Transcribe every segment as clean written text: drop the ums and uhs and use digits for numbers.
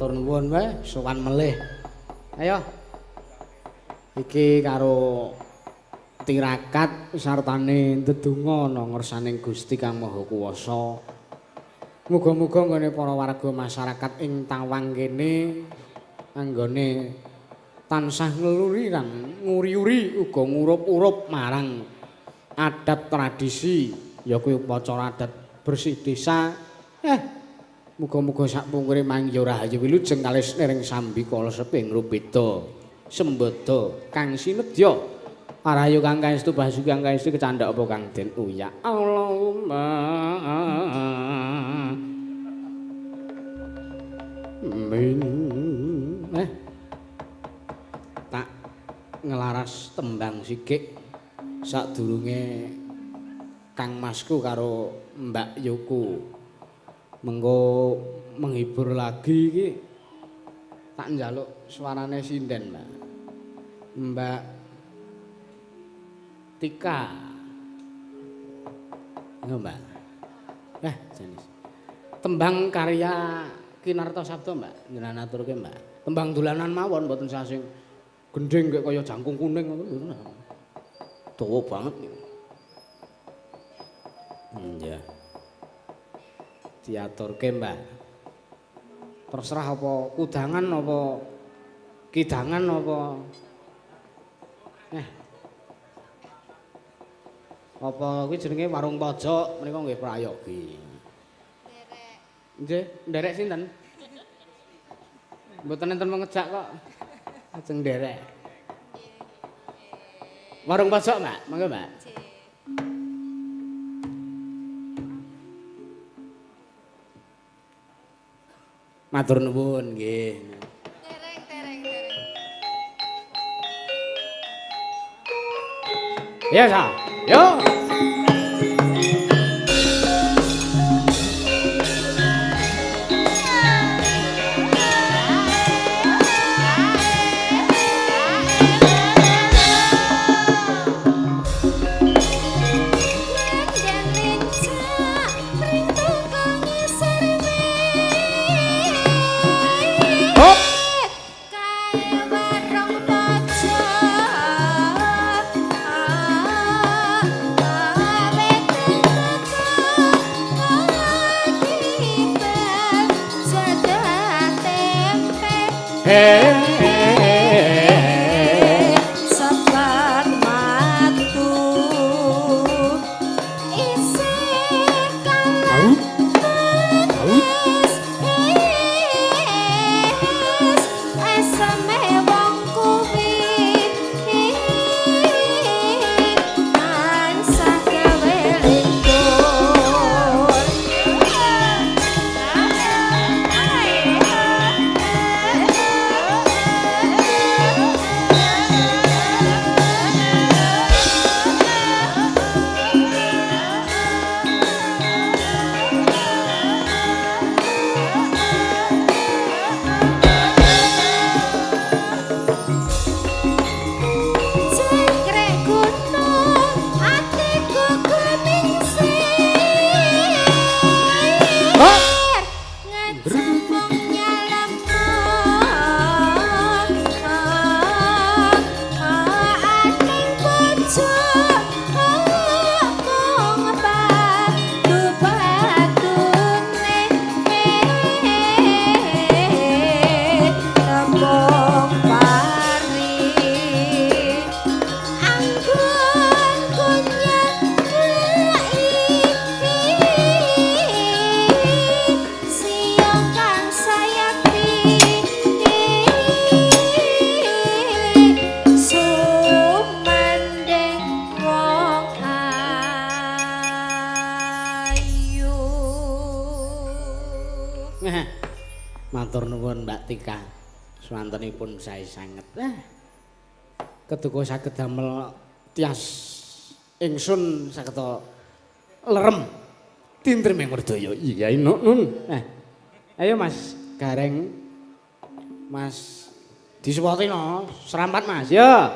Matur nuwun wae sowan melih. Ayo. Iki karo tirakat sartane ndedonga ana ngersaning Gusti Kang Maha Kuwasa. Muga-muga nggone para warga masyarakat ing Tawang kene anggone tansah ngluri lan nguri-uri uga ngurup-urup marang adat tradisi ya kuwi upacara adat bersih desa. Muga-muga sak pungkure mangya rahayu wilujeng kalis nering sambikala seping rubeda sembada kang sinedya arayu kang kaestu basuki kang kaestu kecandhak apa kang den uyak. Allahumma amin. Tak ngelaras tembang sikik sadurunge Kang Masku karo Mbak Yuku mengko menghibur lagi iki. Tak njaluk suarane sinden, Mbak. Mbak Tika. Ngono, Mbak. Jenis. Tembang karya Kinarto Sabdo, Mbak. Jenengan aturke, Mbak. Tembang dolanan mawon mboten sing gendhing kaya jangkung kuning ngono. Dawa banget niku. Iya. Diaturke, Mbak. Terserah apa kudangan apa kidangan apa apa kuwi jenenge warung pojok menika nggih prayogi. Nderek. Nggih, nderek sinten? Mboten enten mengejak kok. Ajeng nderek. Warung pojok, Mbak. Monggo, Mbak. Matur nuwun nggih. Tereng tereng tereng. Ya sa. Yo. Matur nuwun Mbak Tika. Swantenipun sae sanget. Keduka saged damel tias ingsun saged lerem tintriming werdaya. Iya nun. Ayo Mas Gareng. Mas disuwati no, serampat Mas. Ya.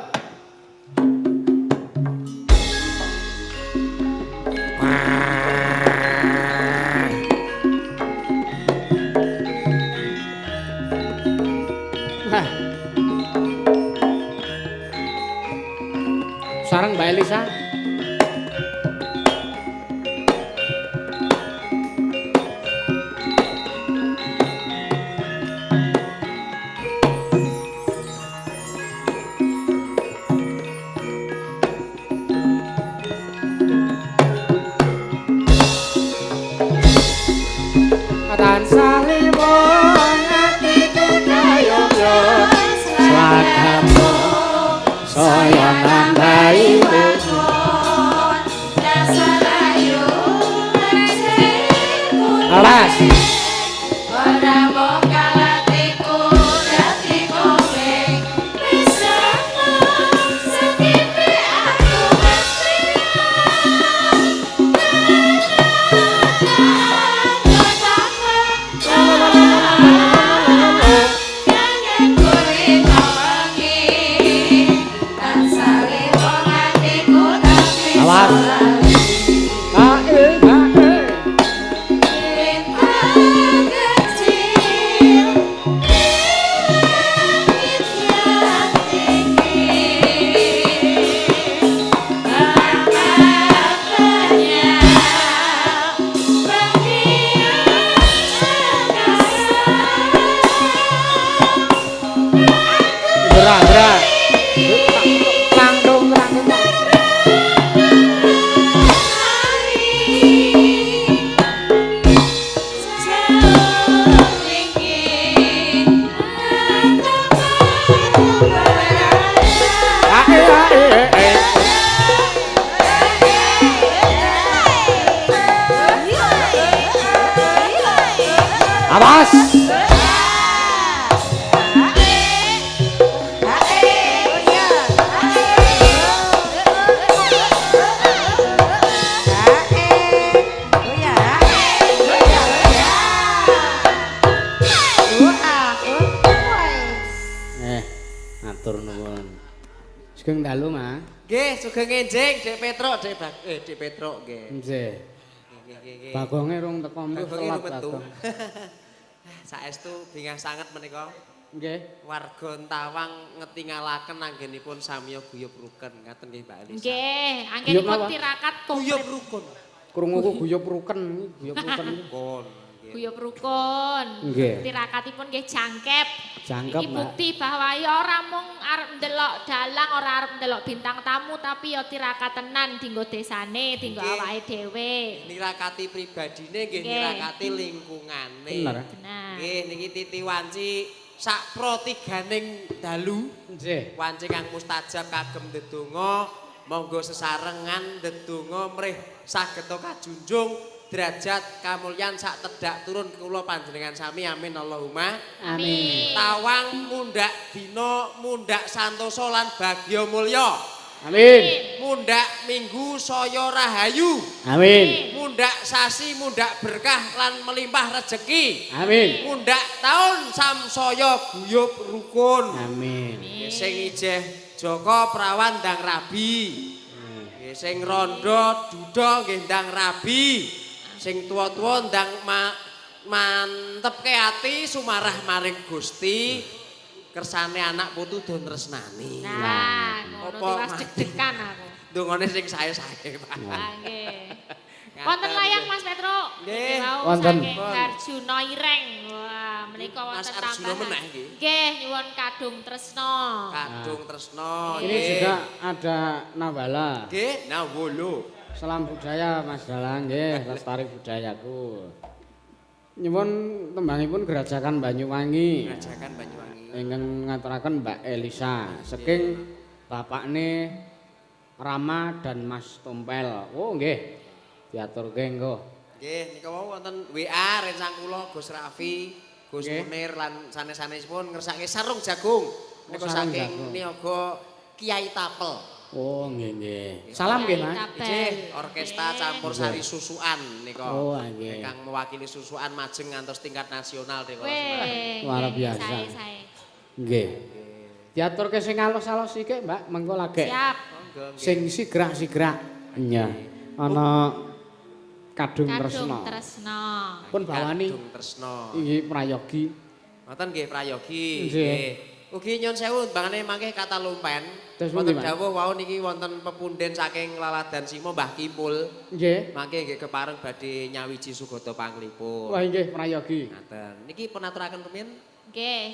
Sareng Mbak Elisa. Sugeng dalu, Mas. Nggih, sugeng enjing Dik Petruk, Dik Dik Petruk nggih. Nggih. Nggih, nggih. Bagonge rung teko telat Bagong. Saestu bingah sanget menika. Nggih. Warga Tawang ngetingalaken anggenipun samiya guyub rukun ngaten nggih Mbak Elisa. Nggih, anggenipun tirakat guyub rukun. Krunguku guyub rukun, guyub rukun. Guyub rukun. Tirakatipun nggih jangkep. Jangkep. Iki bukti bahwa ya ora mung arep ndelok dalang, ora arep ndelok bintang tamu, tapi ya tirakat tenan dinggo desane, dinggo awake dhewe. Nirakati pribadine nggih nirakati lingkungane. Bener. Nggih niki titi wanci sak pratiganing dalu. Nggih. Wanci kang mustajab kagem ndedonga, monggo sesarengan ndedonga mrih sageta kajunjung derajat kamulyan sak tedhak turun kula panjenengan sami, amin Allahumma amin. Tawang mundhak dina mundhak santosa lan bagya mulya, amin. Mundhak minggu saya rahayu, amin. Mundhak sasi mundhak berkah lan melimpah rejeki, amin. Mundhak taun samsaya guyub rukun, amin. Sing ijeh Jaka prawan ndang rabi, sing rondo duda nggih ndang rabi, sing tuwa-tuwa ndang mantepke ati sumarah maring Gusti, kersane anak putu do tresnani. Nah, ngono tiwas deg-degan aku. Ndongane sing sae-sae, Pak. Nggih. Wonten layang Mas Petruk. Nggih. Wonten Arjuna Ireng. Wah, menika wonten tambahan. Nggih, nyuwun Kadung Tresna. Kadung Tresna. Ini juga ada Nawala. Nggih, Nawolo. Salam budaya Mas Dalang nggih, lestari budayaku. Nyuwun tembangipun Grajagan Banyuwangi. Grajagan Banyuwangi. Ingkang ngaturaken Mbak Elisa saking bapakne Rama dan Mas Tompel. Oh nggih. Diaturke engko. Nggih, nika wau wonten WA rencang kula Gus Raffi, Gus Munir lan sanes-sanesipun ngersake sarung jagung. Nika saking niyaga Kiai Tapel. Oh nggih nggih. Salam nggih Mas. Nggih, orkestra campur sari susuan nika. Oh nggih. Ingkang mewakili susuan majeng ngantos tingkat nasional nika. Luar biasa. Nggih. Diaturke sing alus-alus iki Mbak, mengko lagek. Siap. Sing sigrak-sigrak. Iya. Ana Kadung Tresna. Kadung Tresna. Pun bawani Kadung Tresna. Inggih prayogi. Ngoten nggih prayogi. Nggih. Ugi nyun sewu bangane mangke kata lumpen. Wonten dawuh wau niki wonten pepunden saking Laladan Simo Mbah Kimpul. Nggih. Mangke nggih kepareng badhe nyawiji sugata panglipur. Wah nggih prayogi. Ngaten. Niki pun aturaken rumiyin? Nggih.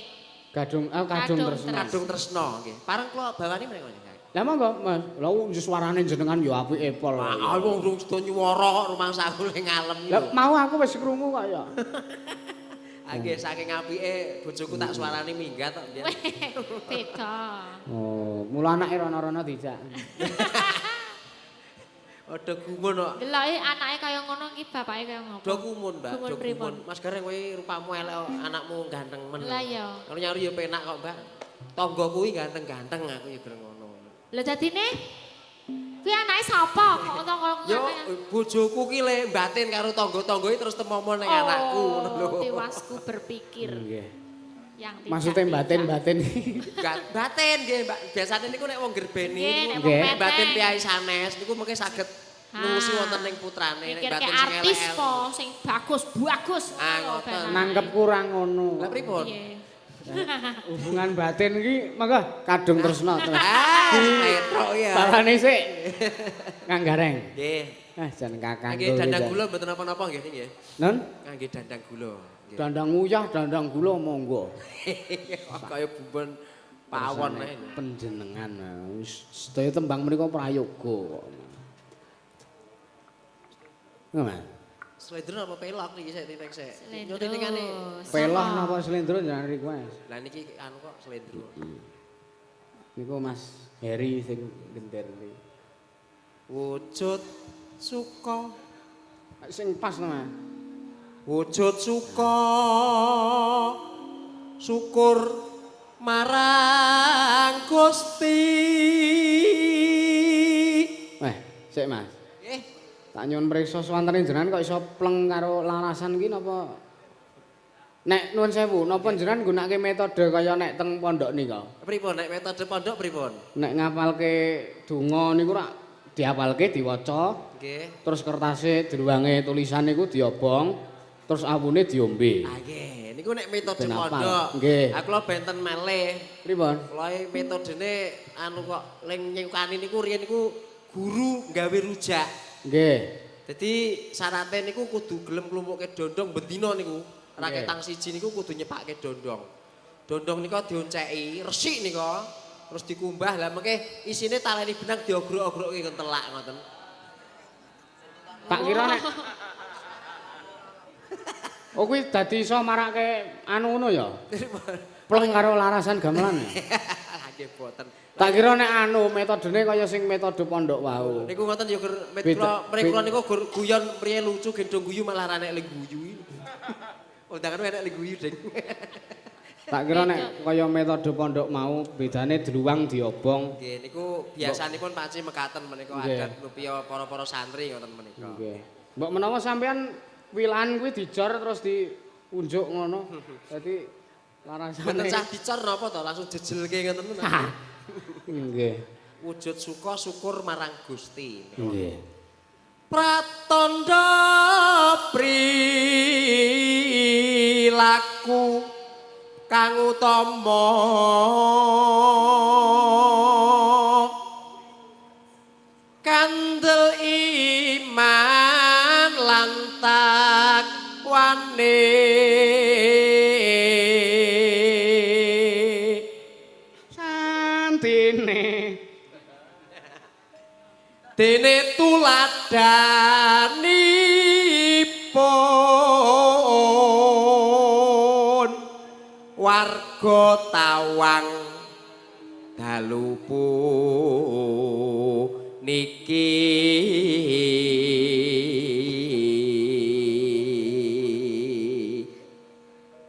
Gadung kadung tresna. Kadung tresna nggih. Pareng kula bawani mriko. Lah monggo Mas. Lah suarane jenengan ya apike pol. Ah wong durung sedo nyuwara kok rumangsaku le ngalem. Lah mau aku wis krungu kok ya. Nggih saking apike bojoku tak suarane minggat kok mbiyen. Beda. Oh, mula anake rono-rono dijak. Padha gumun kok. Deloke anake kaya ngono iki bapake kaya ngopo. Do gumun, Mbak. Do gumun. Mas Gareng kowe rupamu elek kok anakmu ganteng men. Lah iya. Kalau nyaru ya penak kok, Mbak. Tangga kuwi ganteng-ganteng aku ya gelem ngono. Lah dadine kuwi anake sapa kok tangga ngono? Yo bojoku ki le batin karo tangga-tangga terus temomo ning anakku ngono lho. Tiwasku berpikir. Nggih. Yang tidak. Maksude batin-batin. Batin nggih, Mbak. Biasane niku nek wong gerbeni niku batin piyai sanes niku mengke saged nurusi wonten ning putrane nek batin sing elek. Artis po sing bagus-bagus. Nangkep kurang ngono. Lah pripun? Hubungan batin iki monggo kadung tresna terus. Ah, petruk ya. Balane sik. Kang Gareng. Nggih. Ah jan kakang. Nggih dandang gula mboten napa-napa nggih nggih. Nun? Ngangge dandang gula. Dandang uyah, dandang gula monggo. Kaya bumbon pawon ae. Panjenengan wis sedaya tembang menika prayoga kok. Ngono. Slendro napa pelok niki sik titik sik. Yo titikane. Pelok napa slendro jenengan request. Lah niki anu kok slendro. Niku Mas Heri sing gender niki. Wujud suka sing pas to, Mas. Wujud suka syukur marang Gusti. Weh, sik Mas. Nggih. Tak nyuwun priksa swantene jenengan kok iso pleng karo larasan iki napa? Nek nuwun sewu, napa jenengan nggunakake metode kaya nek teng pondok nika? Pripun nek metode pondok pripun? Nek ngapalke donga niku rak diapalke diwaca. Nggih. Terus kertase druwange tulisan niku diobong, terus awune diombe. Ah nggih, niku nek metode pondok. Nggih. Ah kula benten malih. Pripun? Kula metodene anu kok ling nyukani niku riyen niku guru gawe rujak. Nggih. Dadi syarate niku kudu gelem klumpukke dondong bendina niku. Raketang siji niku kudu nyepake dondong. Dondong nika dionceki, resik nika, terus dikumbah. Lah mengke isine taleni benang diogrok-ogrokke nggon telak ngoten. Tak kira nek oh kuwi dadi iso marake anu ngono ya. Pleng karo larasan gamelan. Nggih boten. Tak kira nek anu metodene kaya sing metode pondok wau. Niku ngoten ya gur kula mriko niku gur guyon priye lucu gendong guyu malah ra nek le guyu. Undangan enek le guyu, Ding. Tak kira nek kaya metode pondok mau bedane dluwang diobong. Nggih niku biasanipun paci mekaten menika adat rupiah para-para santri ngoten menika. Nggih. Mbok menawa sampean wilahan kuwi dijor terus diunjuk ngono. Dadi larasane. Mboten sah dicor napa to langsung jejelke ngoten to. Nggih. Wujud suka syukur marang Gusti. Nggih. Pratandha prilaku kang utama kandel iman lan takwane. Santine dene tuladhanipun warga Tawang dalu puniki.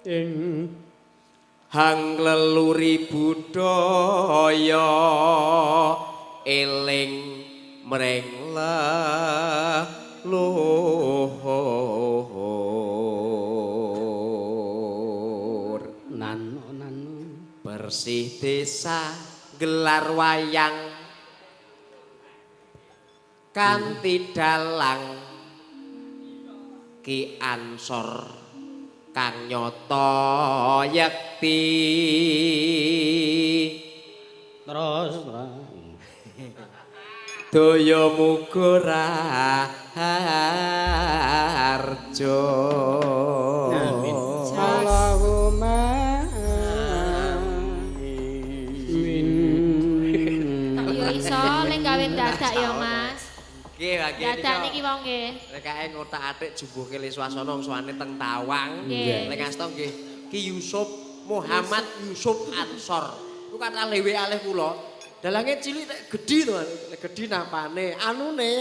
Ing hang leluri budaya eling mring leluhur. Nano nano bersih desa gelar wayang kanthi dalang Ki Ansor Kang nyata yekti. Terus daya muga raharja. Amin. Allahumma amin. Ya iso ling gawe dadak ya Mas. Nggih, nggih. Dadak niki wong nggih. Rekake ngotak-atik jumbuhke swasana wong sowane teng Tawang. Nggih. Ning asta nggih Ki Yusuf Muhammad Yusuf Ansor. Ku kathah lewe alih kula. Dalange cilik nek gedhi to, nek gedhi napane, anune.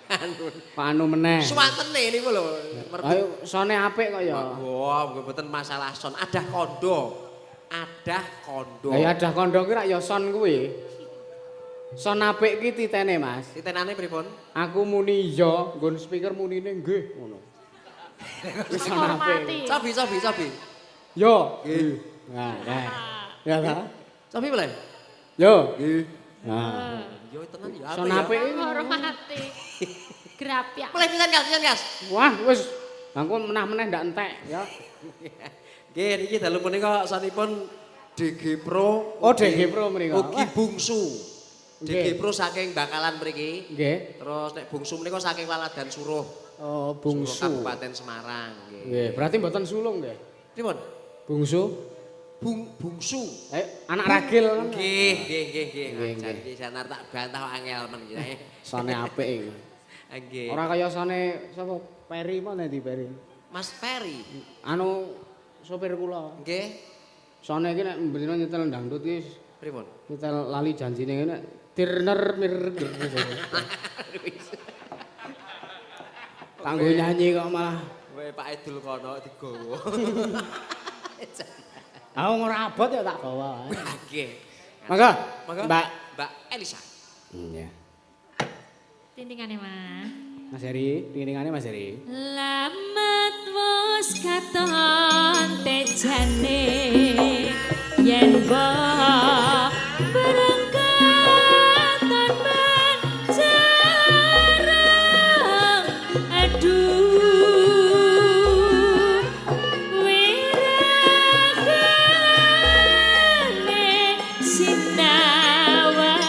Anu. Anu meneh. Suwantene niku lho. Ayo sone apik kok ya. Wah, mboten masalah son, adah kondo. Adah kondo. Lah ya adah kondo kuwi rak ya son kuwi. Son apik ki titene, Mas. Titenane pripun? Aku muni iya, nggon speaker munine nggih ngono. Wis son apik. Cobi, cobi, cobi. Yo. Nggih. Nah, nah. Ya ta? Cobi boleh? Yo. Nggih. Nah. Yo tenan ya Son apik iki. Hormati. Grapyak. Mulai pisan Kas, pisan Kas. Wah, wis bangku menah-meneh ndak entek ya. Nggih, niki dalu punika sonipun DG Pro. Oh, DG Pro mriku. Ugi Bungsu. DG Pro saking Bakalan mriki. Nggih. Terus nek Bungsu menika saking Laladan Suruh. Oh, Bungsu. Suruh Kabupaten Semarang nggih. Nggih, berarti mboten sulung nggih. Pripun? Bungsu. Bungsu. Anak ragil kan. Nggih, nggih, nggih, nggih. Jan iki sanar tak bantah angel men iki. Sone apik iki. Nggih. Ora kaya sone sapa Peri mana ndi Peri? Mas Peri. Anu sopir kula. Nggih. Sone iki nek mbrino nyetel dangdut iki pripun? Nyetel lali janjine ngene tirner mir. Tanggo nyanyi kok malah. Kowe Pak Idul kono digowo. Aku ora abot ya tak gawa. Nggih. Monggo, Mbak Mbak Elisa. Iya. Tintingane, Mas. Mas Heri, tintingane Mas Heri. Lamat wis katon tejane yen mbok berangkat tanpa jarang aduh wiragane sinawang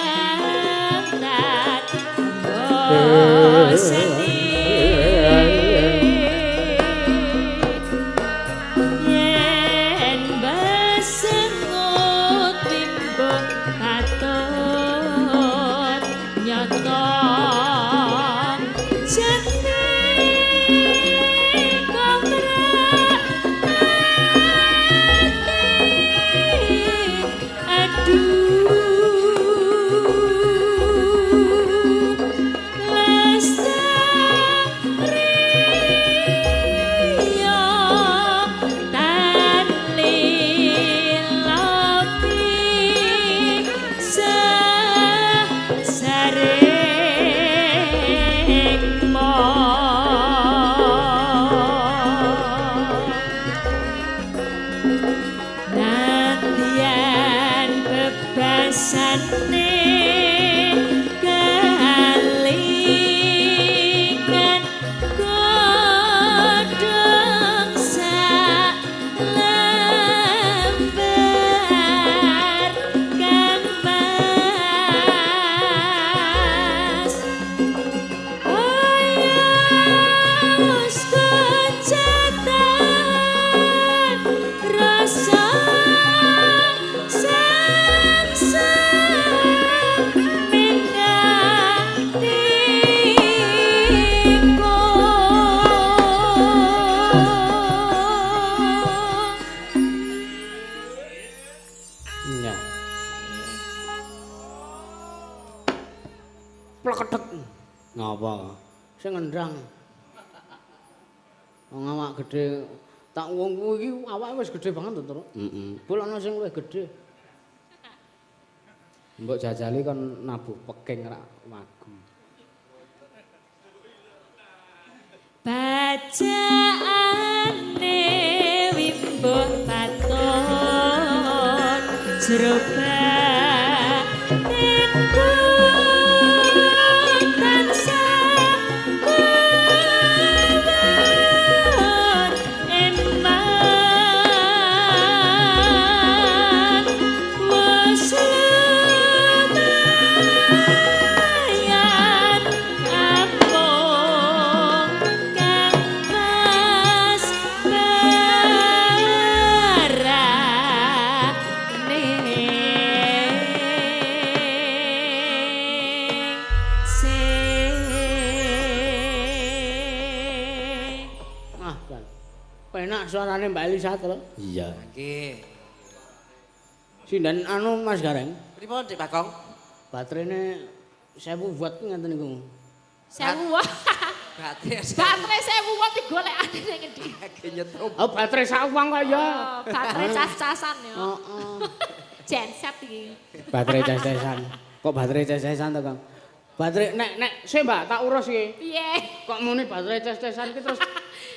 tan boseni. Ngapa? Sing ngendang. Wong awak gedhe tak wong kuwi iki awake wis gedhe banget to, Truk. Heeh. Bul ana sing luwih gedhe. Mbok jajali kon nabuh peking rak wagu. Bacaane wimbuh patut jero batinku tansah kuwur eman. selawase. Ah, penak suarane Mbak Elisa to. Iya. Nggih. Sinden anu Mas Gareng. Pripun Dik Bagong? Baterene 1000 watt ngeten niku. 1000 watt. Baterai 1000 watt digolekane ning endi? Nyetrum. Oh, baterai sak uang kok ya. Baterai cas-casan ya. Heeh. Genset iki. Baterai cas-casan. Kok baterai cas-casan to, Kang? Baterai nek sik Mbak tak urus iki. Piye? Kok muni baterai cas-casan iki terus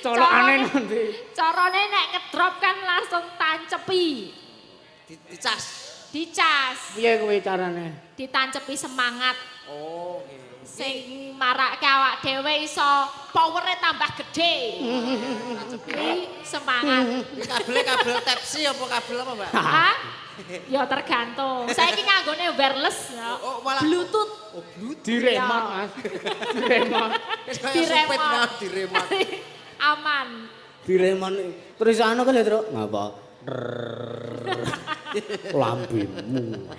colokane nanti. Carane nek ngedrop kan langsung tancepi. Dicas. Dicas. Piye kuwi carane? Ditancepi semangat. Oh, nggih. Sing marake awak dhewe iso powere tambah gedhe. Kuwi semangat. Kabel kabel Type C apa kabel apa, Mbak? Hah? Ya tergantung. Saiki nganggone wireless. Oh, malah Bluetooth. Oh, Bluetooth. Diremot, Mas. Diremot. Diremot. Diremot. Aman. Diremot. Terus anu kan ya, Truk? Ngapa? Lambemu.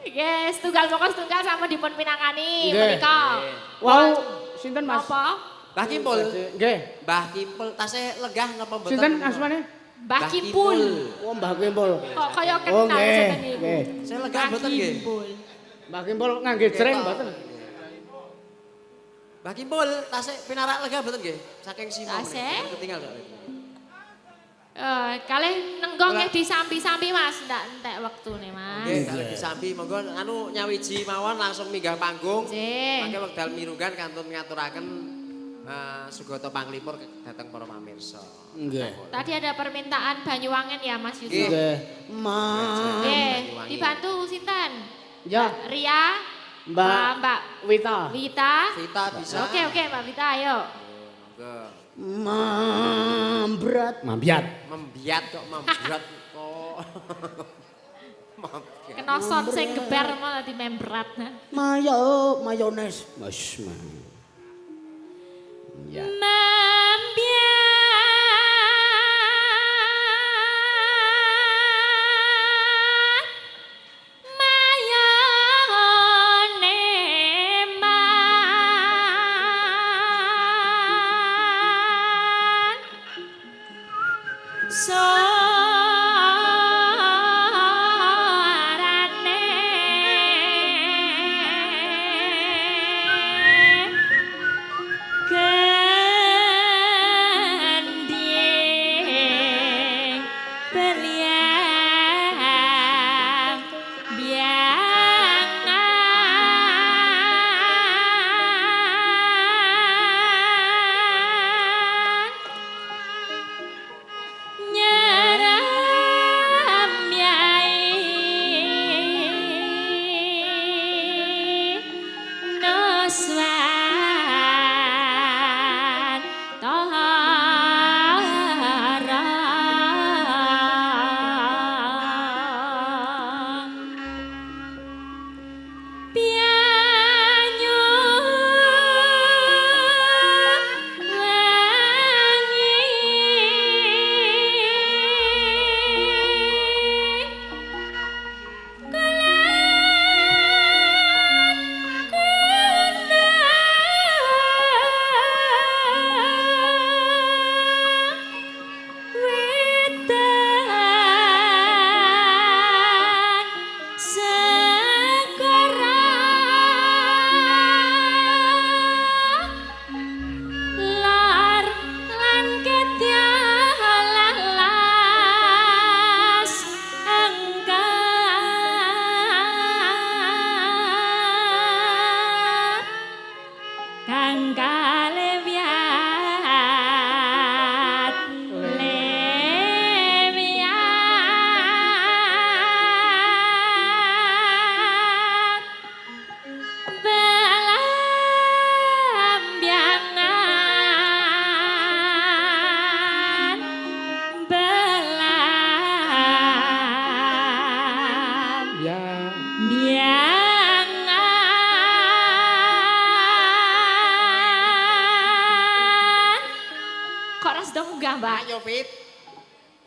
Yes, tunggal pokok setunggal sama dipun pinangkani menika. Wau, sinten Mas? Apa? Mbah Kimpul. Nggih. Mbah Kimpul tasih lenggah napa mboten? Sinten asmane? Mbah Kimpul. Oh, Mbah Kimpul. Kok kaya kenal sinten niku? Nggih. Saya lenggah mboten nggih. Mbah Kimpul ngangge jreng mboten? Mbah Kimpul tasih pinarak lenggah mboten nggih? Saking simo. Ketinggal kok. Kalih nenggong nggih disambi-sambi Mas, ndak entek wektune Mas. Nggih, kalih disambi monggo anu nyawiji mawon langsung minggah panggung. Nggih. Mangke wekdal mirunggan kantun ngaturaken sugata panglipur dhateng para pamirsa. Nggih. Tadi ada permintaan Banyuwangen ya Mas Yusuf. Nggih. Nggih, dibantu sinten? Ya. Ria, Mbak Wita. Wita. Wita bisa. Oke, oke Mbak Wita ayo. Monggo. Membrat, mambiat. Membiat kok membrat kok. Mambiat. Kena son sing geber malah di membrat. Mayo, mayones. Mas. Ya. Membiat. Ayo Fit.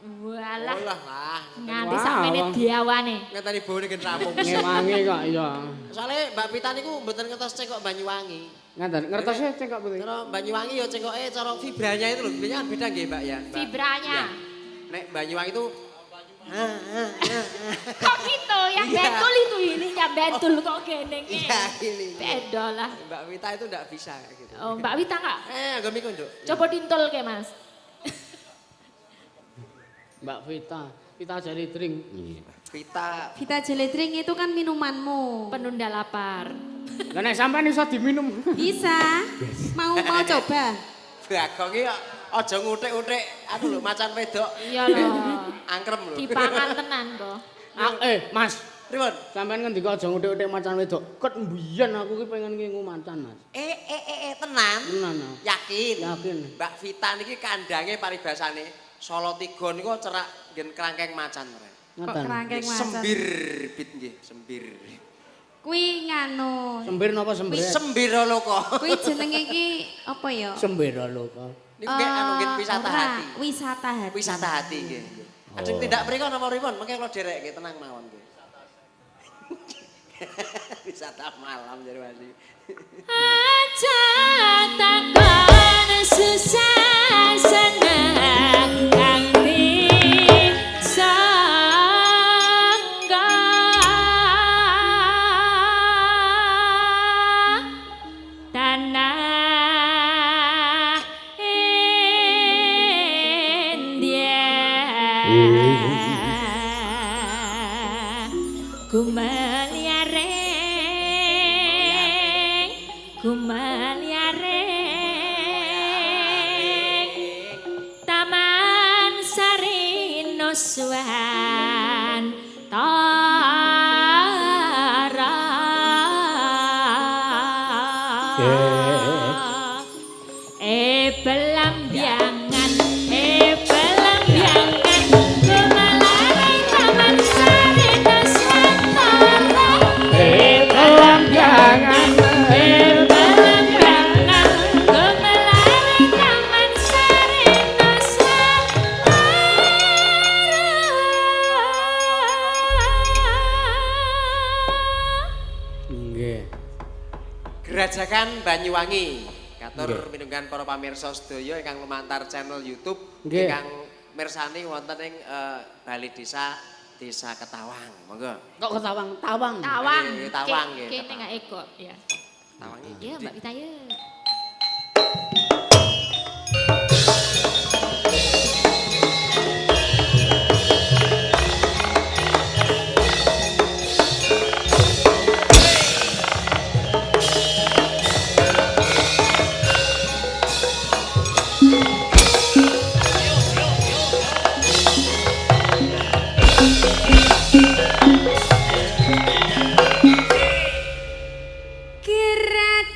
Walah. Walah. Nganti sak menit diawane. Ngetani bone gen rampung. Ngewangi kok iya. Soale Mbak Pita niku mboten ngertos cengkok Banyuwangi. Ngaten, ngertose cengkok putih. Cara Banyuwangi ya cengkoke cara vibranya itu lho, vibranya kan beda nggih, Mbak ya. Mbak. Vibranya. Iya. Nek Banyuwangi itu Kok gitu? Yang Iya. bentul itu ini, yang bentul kok gini. Iya, ini. Beda lah. Mbak Wita itu ndak bisa kayak gitu. Oh, Mbak Wita enggak? Agak mikir, Nduk. Coba dintul ke, Mas. Mbak Vita, Vita jari drink. Vita Vita Jeledring itu kan minumanmu. Penunda lapar. Lah nek sampean iso diminum. Bisa. Mau mau coba? Bagong iki aja ngutik-utik anu lho macan wedok. Iya loh. Angkrem lho. Dipangan tenan kok. Ah, Mas, Pripun? sampean ngendika aja ngutik-utik macan wedok. Ket mbiyen aku ki pengen ngingu macan, Mas. Tenan. Tenan. ah. Yakin. Yakin. Mbak Vita niki kandange paribasane Solo Tiga niku cerak nggen krangkeng macan rek. Kok Ngaten. kerangkeng macan. Sembir bit nggih, sembir. Kuwi nganu. Sembir napa sembret? Sembiroloka. Kuwi jenenge iki apa ya? Sembiroloka. Niku nggih anu nggih wisata Ora, hati. Wisata hati. Wisata hati nggih. Ajeng tindak mriku napa pripun? Mengke kula derek nggih tenang mawon nggih. Wisata malam jare Mas. Aja takon susah seneng kang disangga tanah India Gumeliareng Gumeliareng Taman Sari Nuswan Tara Belambiangan, belambiangan, Gumelaring Taman Sari Nuswantara. Belambiangan, Belambiangan, Gumelaring Taman Sari Nuswantara. Nggih. Gerajakan Banyuwangi. Katur minunggan para pamirsa sedaya ingkang lumantar channel YouTube Nggih. ingkang mirsani wonten ing Balai Desa Desa Ketawang. Monggo. Kok ketawang? Tawang. Tawang. Nggih, tawang, nggih, Kene tawang. nggak ego ya. Ketawang iki. Iya, Mbak Vita ya.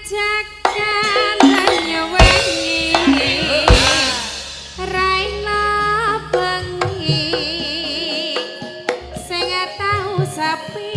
Gerajakan Banyuwangi Raina bengi sing tau sapi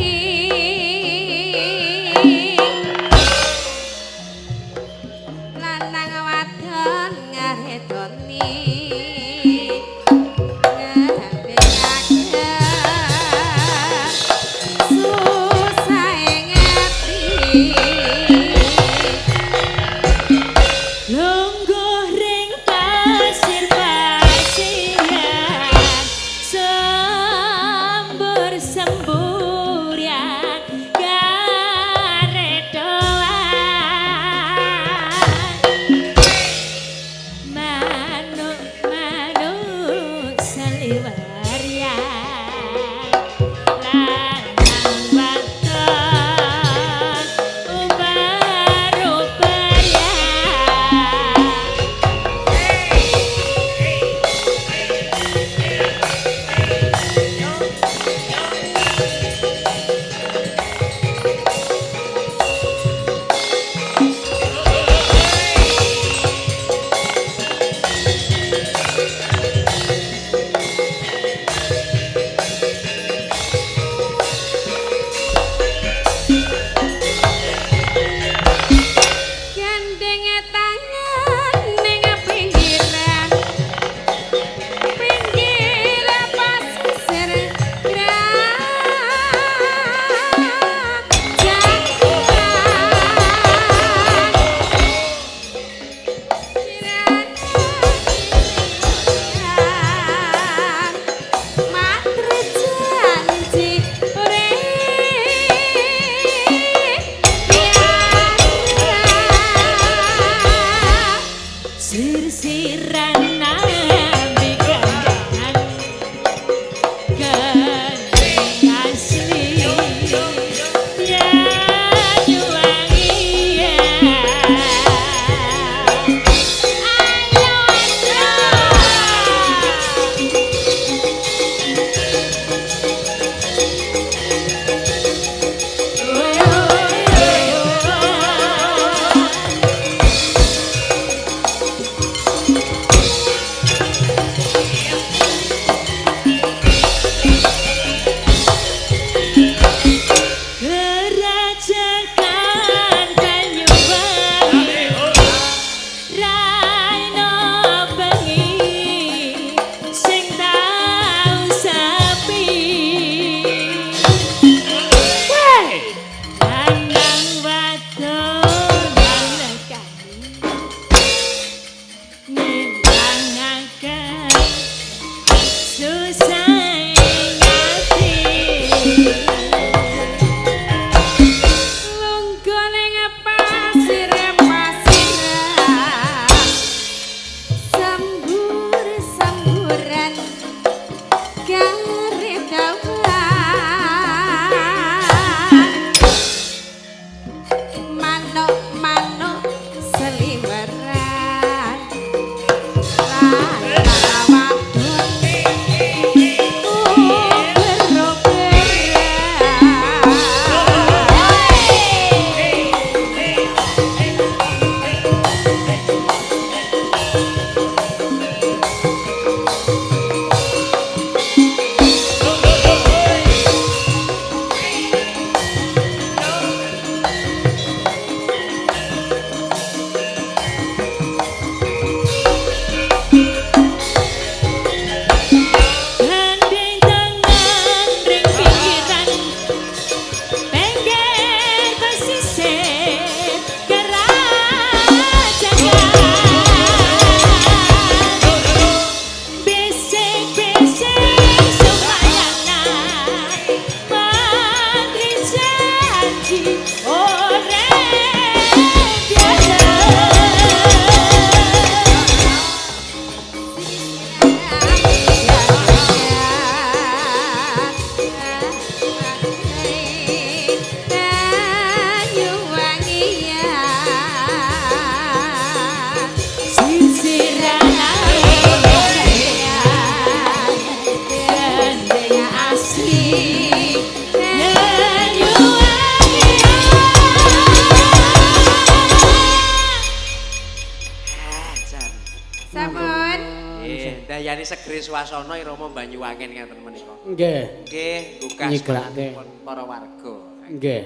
Ndayani segere swasana irama Banyuwangen ngaten menika. Nggih. Nggih, gugah Nyigrake. para warga. Nggih.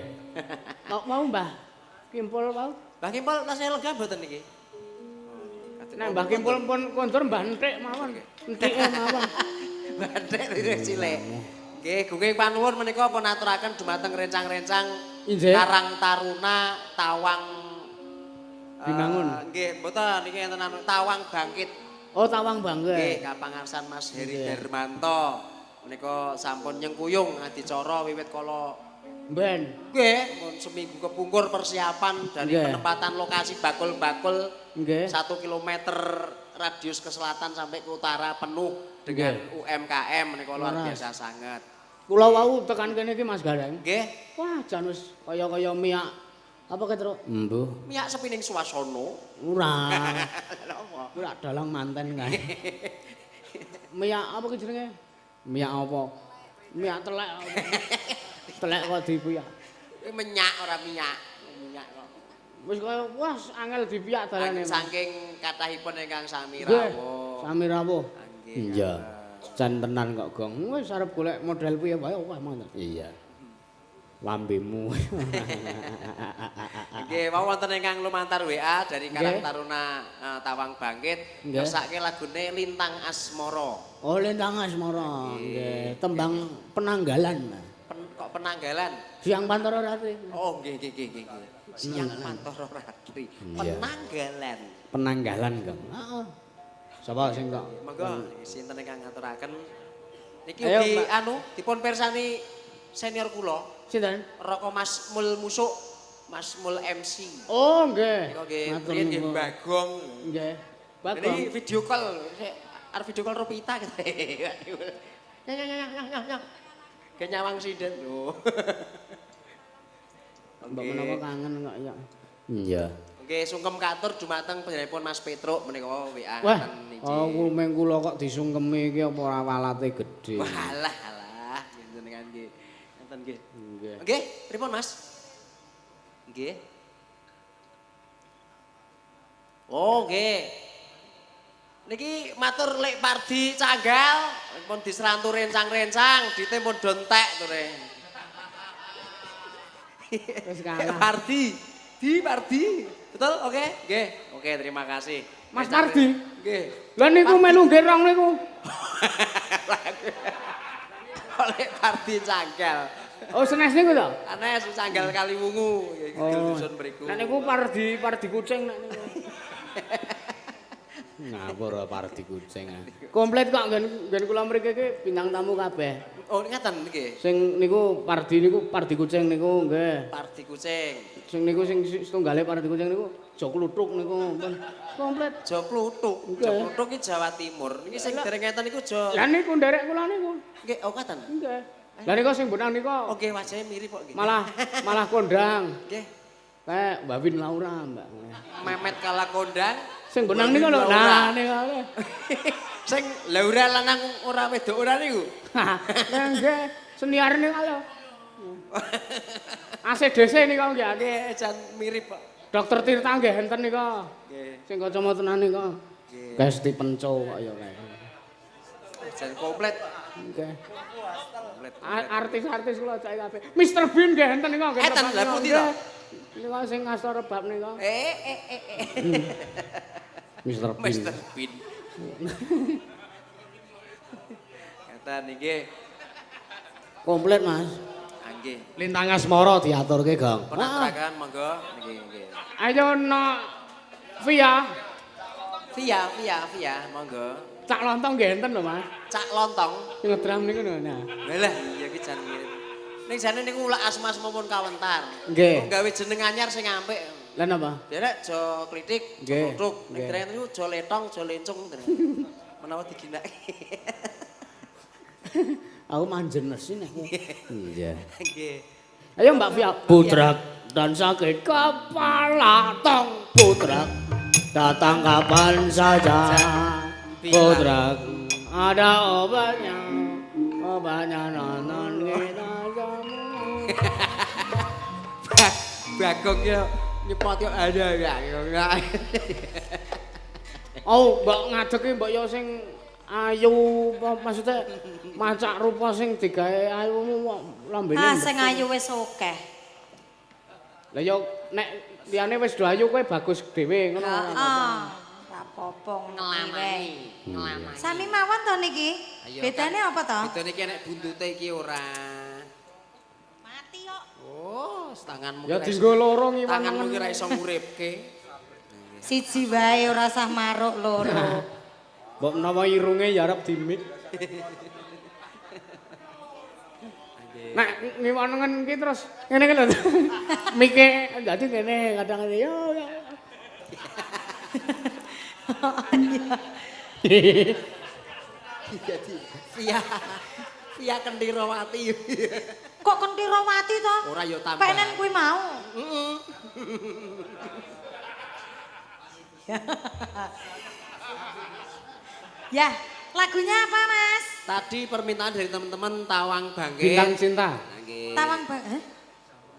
Mau Mbah Kimpul wau. Mbah Kimpul tasih lega mboten niki? Nek Mbah Kimpul pun kondur Mbah Enthik mawon. Enthike mawon. Mbah Enthik rene cilik. Nggih, gunging panuwun menika pun aturaken dumateng rencang-rencang Karang Taruna Tawang Binangun. Nggih, mboten niki enten anu Tawang Bangkit. Oh, Tawang Bangkit. Nggih, kapangarsan Mas Heri Darmanto. Menika sampun nyengkuyung adicara wiwit kala ben. Nggih, mun seminggu kepungkur persiapan dari penempatan lokasi bakul-bakul. Nggih. 1 kilometer radius ke selatan sampai ke utara penuh dengan UMKM menika luar biasa sangat. Kula wau tekan kene iki Mas Gareng. Nggih. Wah, jan wis kaya-kaya miyak apa Ketro? Mbuh. Miyak sepining swasana. Ora. Ora dalang manten kae. Miyak apa ki jenenge? Miyak apa? Miyak telek apa? Telek kok dipiyak. Kuwi menyak ora minyak. Minyak kok. Wis kaya wah angel dipiyak dalane. Saking kathahipun ingkang sami rawuh. Sami rawuh. Iya. Jan tenan kok Gong. Wis arep golek model piye wae wah manten. Iya. Lambemu. Nggih, wau wonten ingkang lumantar WA dari Karang Taruna Tawang Bangkit ngersake lagune Lintang Asmara. Oh, Lintang Asmara. Nggih, tembang penanggalan. Kok penanggalan? Siang Pantara Ratri. Oh, nggih nggih nggih nggih. Siang Pantara Ratri. Penanggalan. Penanggalan, Kang. Heeh. Sapa sing kok? Monggo sinten ingkang ngaturaken. Niki ugi anu dipun pirsani senior kula. Sinten? Roko Mas Mul Musuk, Mas Mul MC. Oh, nggih. Nggih, nggih Bagong. Nggih. Bagong. Ini video call, arep video call Rupita gitu. Nyang nyang nyang nyang nyang. Kayak nyawang sinden lho. Mbok menawa kangen kok ya. Iya. Nggih, sungkem katur dumateng panjenenganipun Mas Petruk menika WA ngeten niki. Oh, meng kula kok disungkemi iki apa ora walate gedhe. Walah alah jenengan nggih. Ngeten nggih. Nggih. Nggih, pripun Mas? Nggih. Oh, nggih. Niki matur Lek Pardi Canggal pun diserantu rencang-rencang, dite pun dontek ture. Wis kalah. Pardi, di Pardi. Betul? Oke? Nggih. Oke, terima kasih. Mas Pardi. Nggih. Lah niku melu nggih rong niku. Oleh Pardi Canggal. Oh, senes niku to? Anes Canggal Kaliwungu nggih dusun mriku. Nek niku Pardi, Pardi kucing nek niku. Ngawur Pardi kucing. Komplit kok nggen kula mriki iki bintang tamu kabeh. Oh, ngaten nggih. Sing niku Pardi niku Pardi kucing niku nggih. Pardi kucing. Sing niku sing setunggale Pardi kucing niku Jok Kluthuk niku komplit. Jok Kluthuk. Jok Kluthuk iki Jawa Timur. Niki sing dereng ngeten niku Jo. Lah niku nderek kula niku. Nggih, oh ngaten. Nggih. Lah niku sing bonang niku. Oh nggih, wajahe mirip kok nggih. Malah kondang. Nggih. Kayak Mbak Win Laura, Mbak. Memet kala kondang. Sing bonang niku lho. Nah niku. Sing Laura lanang ora wedok ora niku. Lah nggih, senior niku lho. ACDC niku nggih. Nggih, jan mirip kok. Dokter Tirta nggih enten niku. Nggih. Sing kacamata niku. Nggih. Kae Stephen Chow kok ya kae. Jan komplit. Nggih. Artis-artis kula cek kabeh. Mr Bean nggih enten niku nggih. Enten lha pundi to? Niku sing ngasta rebab niku. Mr Bean. Mr Bean. Ngeten niki. Komplit, Mas. Nggih. Lintang Asmara diaturke, Gong. Pun aturaken monggo niki nggih. Ayo no Via. Via Via Via monggo. Cak Lontong nggih enten lho, Mas. Cak Lontong. Sing ngedram niku lho nah. Lah iya iki jan mirip. Ning jane niku lak asma-asma pun kawentar. Nggih. Gawe jeneng anyar sing apik. Lah napa? Derek Jo Klitik, Jo Kluthuk. Ning derek niku Jo Letong, Jo Lencung. Menawa diginake. Aku manjenes nek. Iya. Nggih. Ayo Mbak Via. Putrak dan sakit kepala tong putrak datang kapan saja. Putrak ada obatnya. Obatnya nonton kita semua. Bagong ya nyepot yo ada ya. Oh, mbok ngadeg ki mbok yo sing Ayu apa maksudnya macak rupa sing digawe ayu lambene. Ah sing ayu wis akeh. Lah ya nek liyane wis do ayu kowe bagus dhewe ngono. Heeh. Ora apa-apa Ngelamani, ngelamani. Sami mawon to niki? Bedane apa to? Bedane iki nek buntute iki ora. Mati kok. Oh, tanganmu. Ya dinggo loro ngiwangen. Tanganmu ki ora iso nguripke. Siji wae ora usah maruk loro. Mbok menawa irunge ya arep dimik. Nek ngiwangen ki terus ngene ki lho. Mike dadi ngene kadang ngene yo. Jadi via Kendirawati. Kok Kendirawati to? Ora ya tambah. Penen kuwi mau. Heeh. Ya, lagunya apa, Mas? Tadi permintaan dari teman-teman Tawang Bangkit. Bintang Cinta. Tawang Bangkit.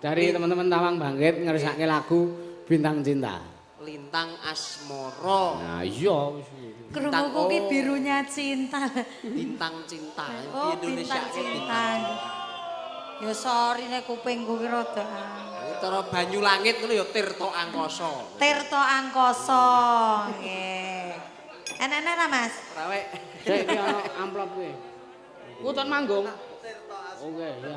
Dari teman-teman Tawang Bangkit ngersake lagu Bintang Cinta. Lintang Asmoro. Nah, iya. Krunguku ki birunya cinta. Bintang Cinta. Oh, di Indonesia Bintang Cinta. Ya sorry nek kupingku ki rada. Cara banyu langit ngono ya Tirta Angkasa. Tirta Angkasa, nggih. Enak-enak ta, Mas? Ora wek. Sik iki ana amplop kuwi. Kutun manggung. Oke, ya.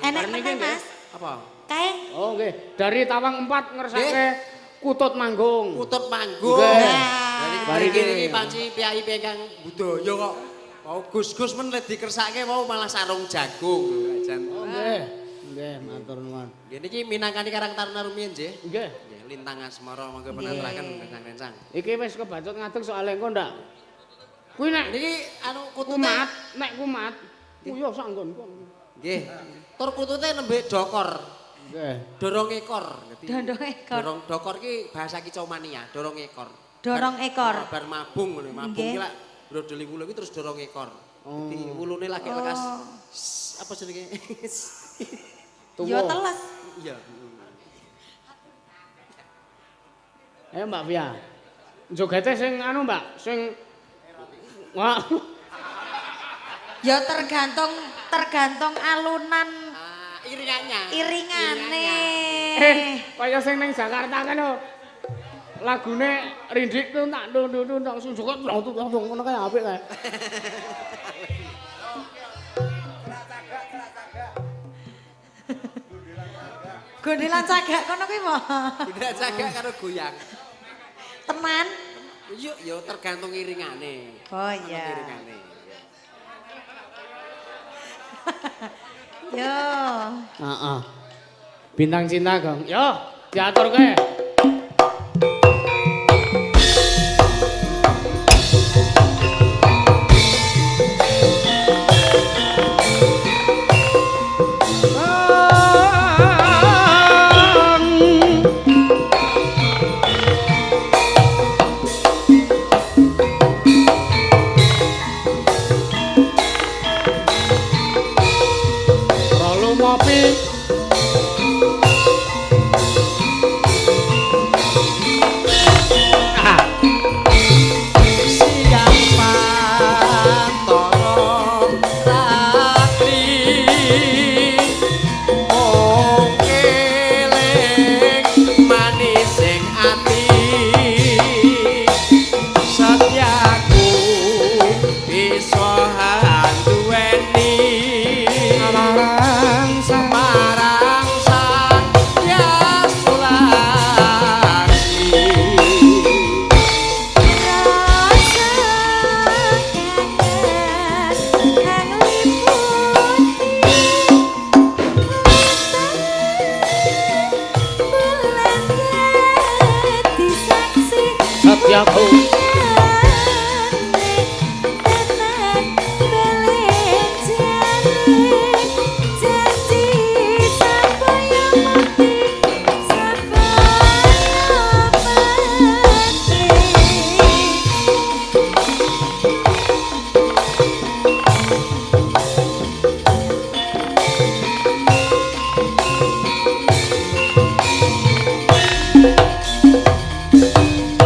Enak meneh, Mas. Apa? Kae. Oh, nggih. Dari Tawang 4 ngersake Kutut Manggung. Kutut Manggung. Nggih. Iki iki panci piyai ingkang budaya kok. Mau Gus-gus men lek dikersake mau malah sarung jagung jan. Oh, nggih. Nggih, matur nuwun. Nggih niki minangkani Karang Taruna rumiyin nggih. Nggih. Nggih, Lintang Asmara monggo penaturaken rencang-rencang. Iki wis kebacut ngadeg soalé engko ndak. Kuwi nek niki anu kutute kumat, nek kumat, ku yo sak nggonku. Nggih. Tur kutute nembe dokor. Nggih. Dorong ekor. Dorong ekor. Dorong dokor ki bahasa kicomania, dorong ekor. Dorong ekor. Bar mabung ngono, mabung ki lak brodoli wulu ki terus dorong ekor. Dadi wulune lagi lekas apa jenenge? Yo teles. Iya. Ayo Mbak Fia. Jogete sing anu Mbak, sing wah. Ya tergantung alunan iringannya. Iringane. Kaya sing ning Jakarta kan lho. Lagune rindik tuh tak dung dung dung langsung joget langsung ngono kae apik kae. Gondelan cagak kono kuwi mo. Gondelan cagak karo goyang. Teman. Yo yo tergantung iringane. Oh iya. Iringane. Yo. Heeh. Bintang Cinta, Gong. Yo, diaturke.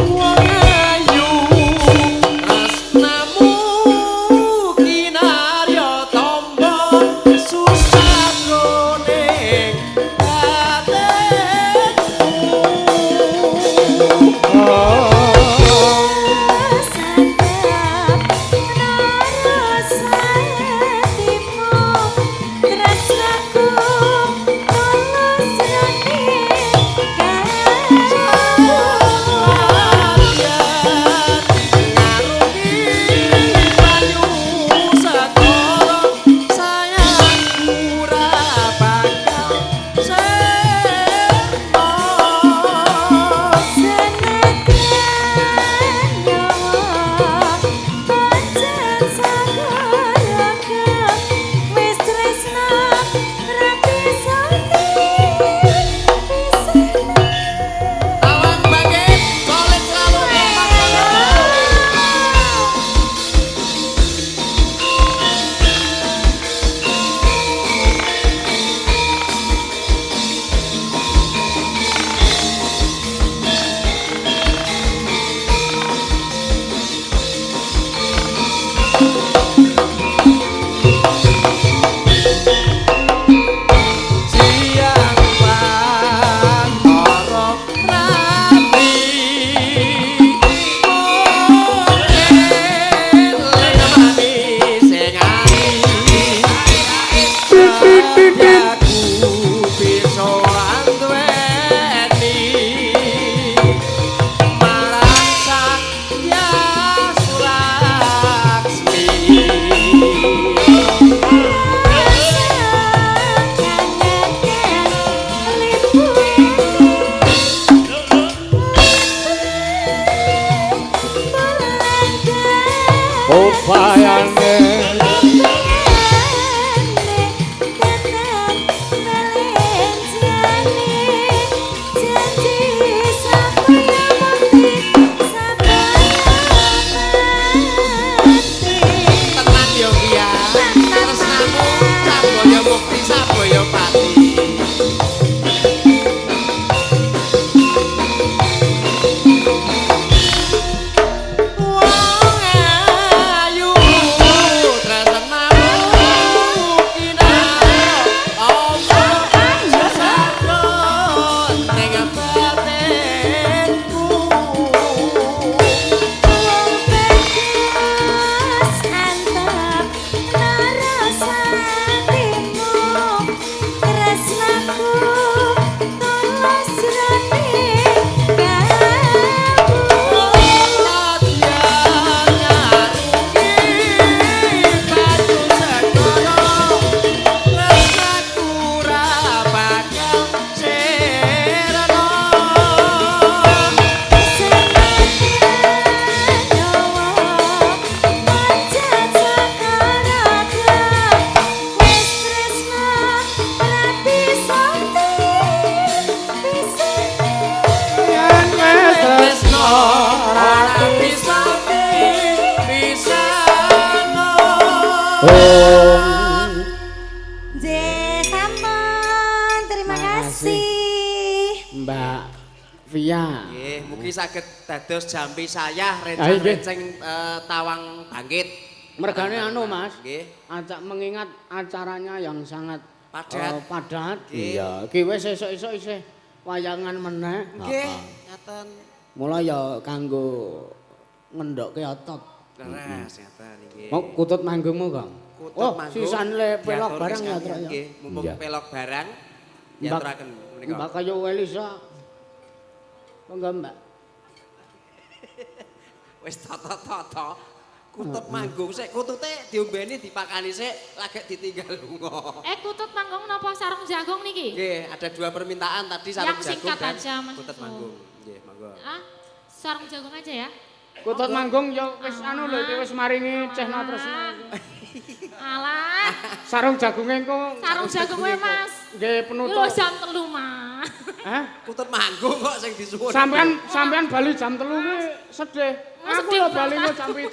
Wong ayu Bayane Tenan yo ki ya. Tresnamu sabaya mukti sabaya pati. Wong ayu tresnamu kinara apa sasadon ning batinku. Yen wis tresno Oh. Terima kasih. Mbak Via. Nggih, mugi saged dados jampi sayah Ah, nggih. rencang-renceng tawang bangkit. Mergane anu Mas, Nggih. acak mengingat acaranya yang sangat Padat. Padat. Nggih. Iya, iki wis esuk-esuk isih wayangan meneh. Nggih, ngaten. Mula ya kanggo ngendokke otot. Leres ngaten nggih. Mau kutut manggungmu, Kang? Kutut Oh, manggung. sisan le pelok Diatur barang ya, sekalian, Truk ya. Nggih, mumpung Iya. pelok barang diaturaken menika. Mbak kayu Elisa. Monggo, Mbak. Wis tata-tata. Kutut manggung sik, kutute diombeni dipakani sik, lagek ditinggal lunga. Kutut manggung napa sarung jagung niki? Nggih, ada dua permintaan tadi sarung Yang jagung singkat dan aja, Mas kutut Yusuf. manggung. Nggih, monggo. Ah, sarung jagung aja ya. Kutut manggung ya wis anu lho iki wis maringi cehna tresna. Alah, Sarung jagunge engko sarung jagung wae, Mas. nggih Iki penutup. lho jam 3, Mas. Hah? Kutut manggung kok sing disuwun. Sampean sampean bali jam 3 kuwi sedih. Mas, Aku sedih lho bali banget. kok jam 7.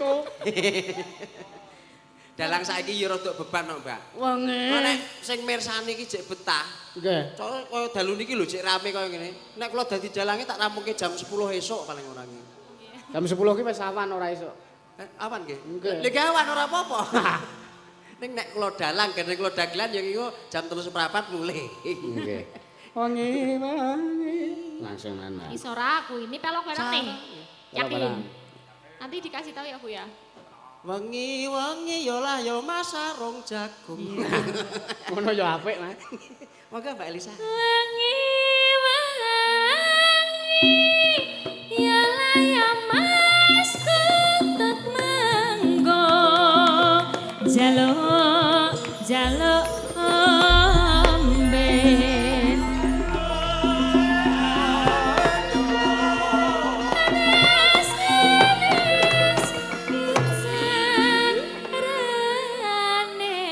Dalang saiki ya rada beban kok, Mbak. Wengi. Nek sing mirsani iki jek betah. Nggih. Cara kaya dalu niki lho jek rame kaya ngene. Nek kula dadi dalange tak rampungke jam 10 esuk paling ora iki. Jam 10 ki wis awan ora esuk. Awan nggih? Nggih. Lha awan ora apa-apa. Ning nek kula dalang, gandeng kula dagelan ya iku jam 3.15 mulih. Nggih. Wengi wengi. Langsung ana. Iso ora aku ini pelok barang nih. Pelok Yakin. barang. Nanti dikasih tahu ya, Bu ya. Wengi-wengi ya lah ya Mas sarung jagung. Ngono ya apik, Mas. Monggo Mbak Elisa. Wengi wengi ya lah ya Mas kutut manggung jaluk jaluk omben. Panas panas pisan rane.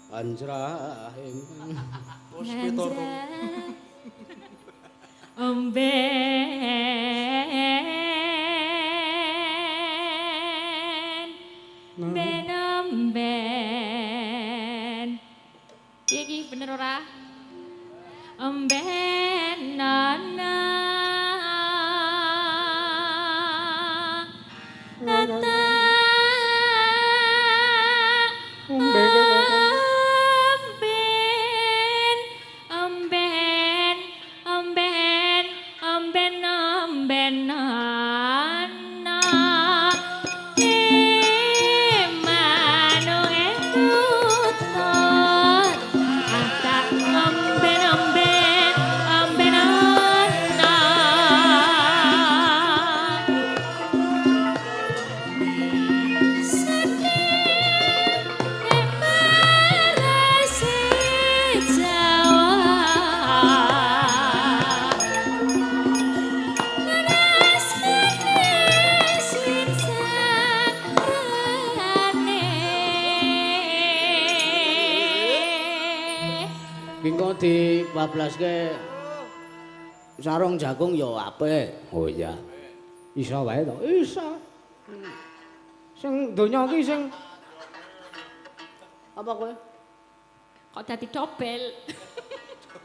Anjrah ingkang Omben Ben omben. Piye iki bener ora? Omben ana Ata Omben omben omben omben omben ana manuke kutut tak omben omben omben ana. Engko dibablaske sarung jagung ya apik. Oh iya. Iso wae to. Iso. Sing donya iki sing apa kowe? Kok dadi dobel?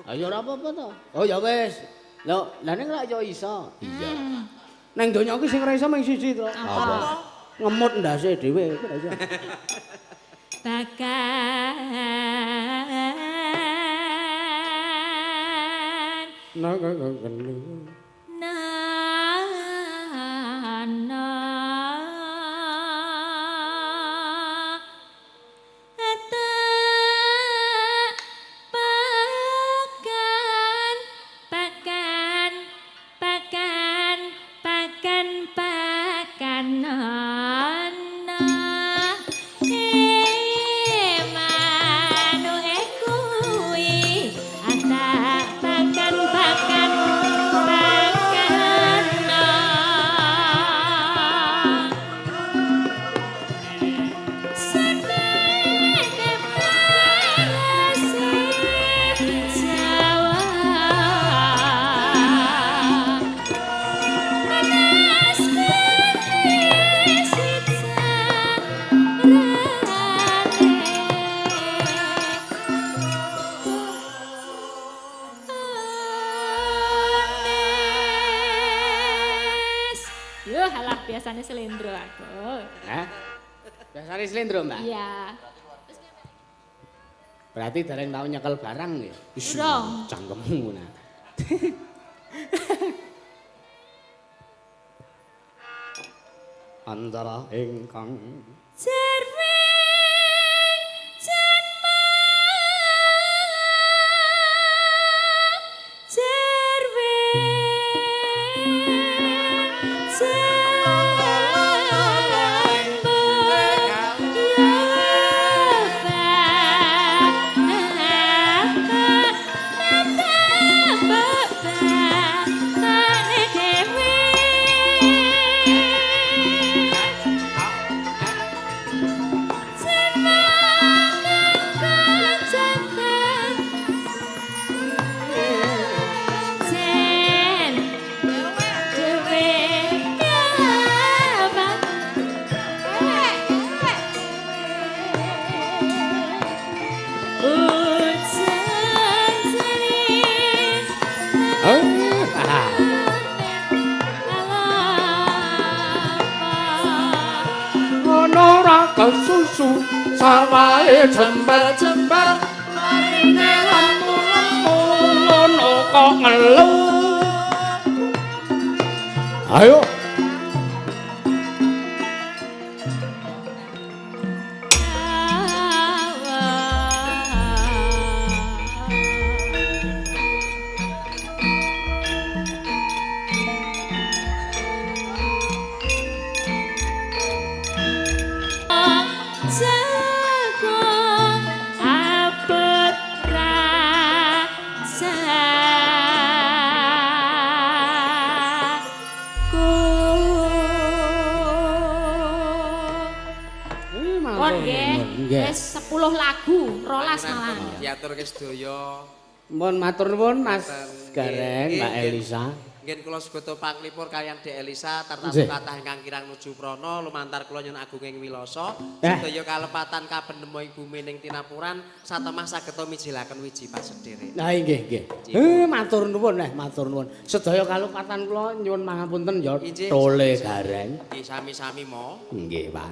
Ayo ora apa-apa to. Oh ya wis. Lho, lha ning lak ya iso. Iya. Neng donya iki sing ora iso mung siji to. Apa? Ngemut ndase dhewe ora iso. Bagan nana pakan pakan pakan pakan pakan nana manuke kuwi atak pakan pakan pakan senenge parase Jawa panas Yo halah biasanya selendro aku. Hah? Biasane slendro, Mbak? Iya. Berarti dereng tau nyekel barang nggih. Durung. Cangkemmu nah. Antara ingkang Cerwing janma cerwing janma Ono ra kesusu sawahe jembar-jembar marine lemu-lemu ngono kok ngelu. Ayo. Jagung abot rasaku. Pun nggih, wis 10 lagu, 12 malah. Diaturke sedaya. Mohon matur nuwun Mas Gareng, Mbak Elisa. Nggih kula segoto panglipur kaliyan Dek Elisa tartamu kathah ingkang kirang nuju prana lumantar kula nyuwun agunging wilasa sedaya kalepatan kapenemu ing bumi ning tinapuran satemah sageta mijilaken wiji pasedherek. Nah nggih nggih. Matur nuwun matur nuwun. Sedaya kalepatan kula nyuwun pangapunten ya Tole Gareng. Nggih sami-sami mo. Nggih, Pak.